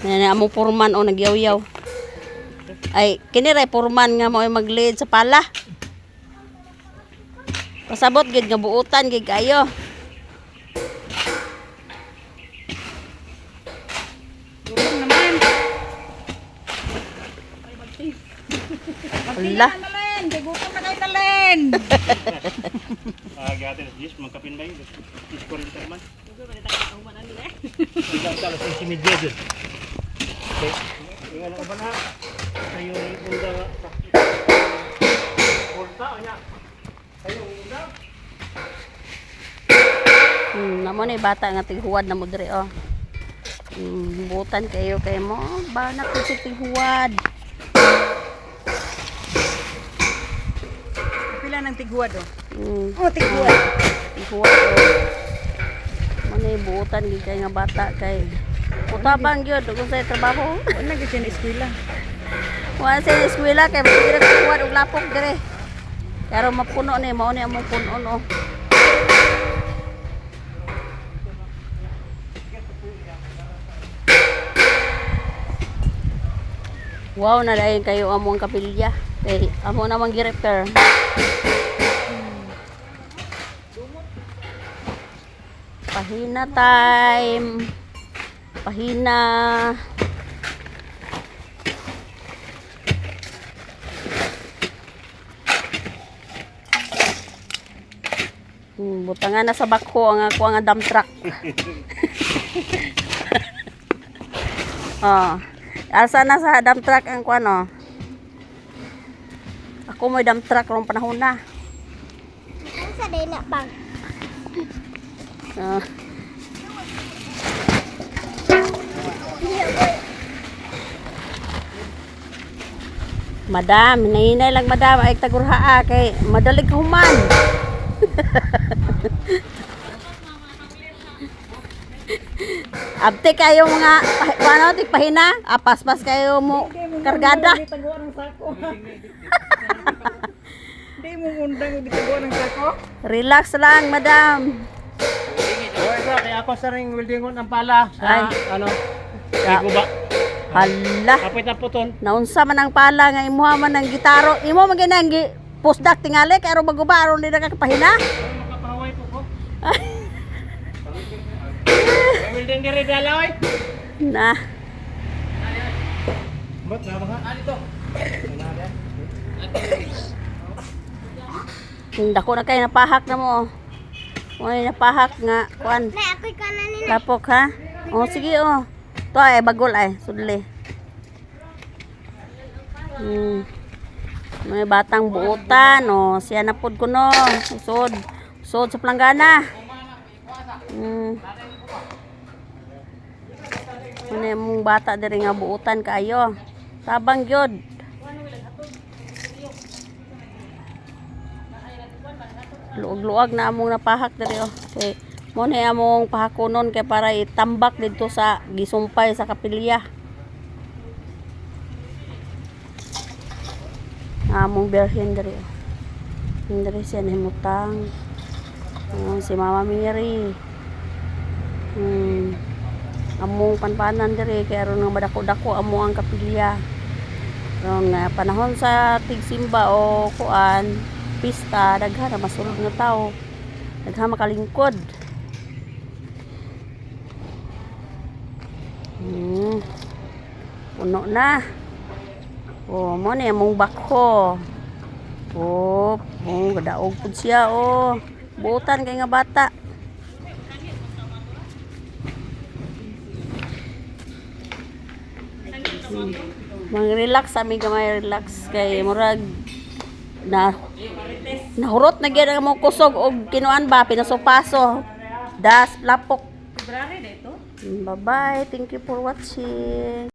Yan among purman o nagyaw-yaw. Ay, kini ray purman nga mo mag-lead sa pala. Pasabot gid nga buutan gid kayo. Gutom naman. Ala. Nalen, kay gutom na kay Nalen. Ah, gati sa Diyos, magkapin ba yun? Diyos ko rin tayo man. Ikaw sa alas 6:30 dun. Okay. Yung ano ka ba na? Kayo unda nga. Ulta, anya. Kayo unda. Namo ni bata nga tighuwad na mo diri oh. Buutan kayo kay mo. Bana ko si tighuwad. Pila ng tighuwad oh. Oh, tighuwad. Tighuwad oh. Mo ni buutan gid kay nga bata kay Putabang gyud kung sa trabaho. Wala gyud siya na eskwela. Wala sa eskwela kay magira tighuwad og lapok dire. Pero mapuno ni mao ni among puno no. Wow na dayon kayo among kapilya. Kay amo namang gi-repair. Pahina time. Pahina. Butangan na sa bakho ang ako ang dump truck. Oh. Asa na sa dump truck ang kuan oh. Ako mo dump truck rong panahon na. Ano sa day na pang? Ah. Madam, hinahinay lang madam, ay tagurhaa kay madalig human. Abte kayo mga ano tik pahina, apaspas kayo mo kargada. Gitaguan ng sako. Hindi mo undang og gitaguan ng sako. Relax lang, madam. Oh, isa, kaya ako sa ring weldingon ang pala. Sa, Ay. ano, kay guba. Hala. Kapit na puton. Naunsa man ang pala nga imuha man ang gitaro. Imo man ginang gi postdoc tingali kay aron maguba aron di na kakapahina. Makapahaway po ko. May welding diri dala, oy. Na. Ba't na ba ka? Ah, dito. Dako na kay napahak na mo. Uy, napahak nga kuan. Nay, ako'y kanan ni Lapok ha. Oh, sige oh. To ay bagol ay sudli. May batang buutan oh, siya na pod kuno. Sud. Sud sa planggana. Ano yung mong bata diri nga buutan kaayo. Tabang gyud. Luog-luag na among napahak diri oh. Kay mo na among pahakonon kay para itambak didto sa gisumpay sa kapilya. Among berhen diri oh. Diri siya nahimutang. Oh, si Mama Mary. Among panpanan diri kay aron nga madako-dako amo ang kapilya. Aron nga panahon sa tigsimba o kuan pista daghan na masulod nga tao. Daghan makalingkod. Puno na. Oh, mo ni among bakho. Oh, oh, gadaog pud siya oh. Buutan kay nga bata. Mang-relax ami gamay relax kay murag na nahurot na gyud ang among kusog og kinuan ba pinasopaso das lapok. February dito. Bye bye. Thank you for watching.